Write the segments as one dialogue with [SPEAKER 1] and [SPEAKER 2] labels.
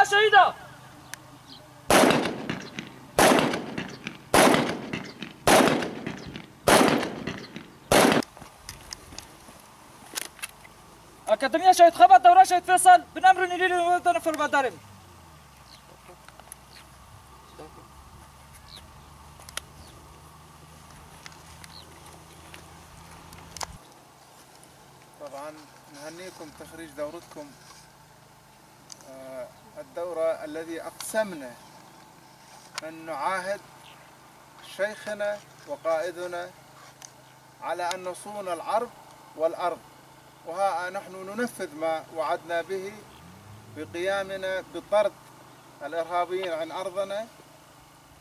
[SPEAKER 1] مع شهيدة. أكاديمية شهيد خبط دورة شهيد فيصل بنأمر نيلي ونفر بدارم.
[SPEAKER 2] طبعا نهنيكم تخريج دورتكم، الدورة الذي أقسمنا أن نعاهد شيخنا وقائدنا على أن نصون العرب والأرض، وها نحن ننفذ ما وعدنا به بقيامنا بطرد الإرهابيين عن أرضنا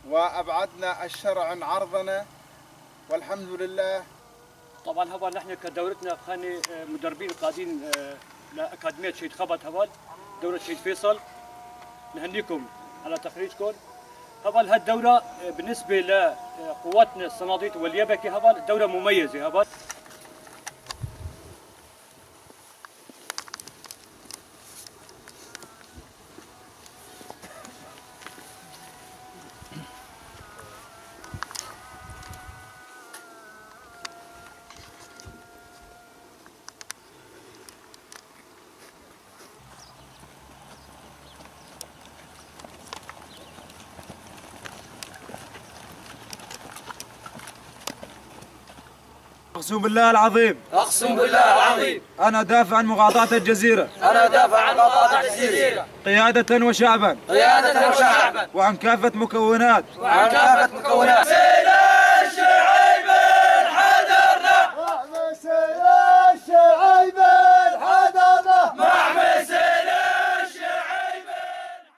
[SPEAKER 2] وأبعدنا الشر عن عرضنا، والحمد لله.
[SPEAKER 1] طبعا هبل نحن كدورتنا خاني مدربين قادين لاكاديميه شهيد خبط هبل دوره شهيد فيصل، نهنيكم على تخريجكم. هبل هالدوره بالنسبة لقواتنا الصناديق واليبكي هبل دوره مميزة هبل.
[SPEAKER 3] أقسم بالله العظيم،
[SPEAKER 4] أقسم بالله العظيم،
[SPEAKER 3] أنا دافع عن مقاطعة الجزيرة،
[SPEAKER 4] أنا دافع عن مقاطعة الجزيرة،
[SPEAKER 3] قيادة وشعبا،
[SPEAKER 4] قيادة وشعبا،
[SPEAKER 3] وعن كافة مكونات،
[SPEAKER 4] وعن كافة مكونات.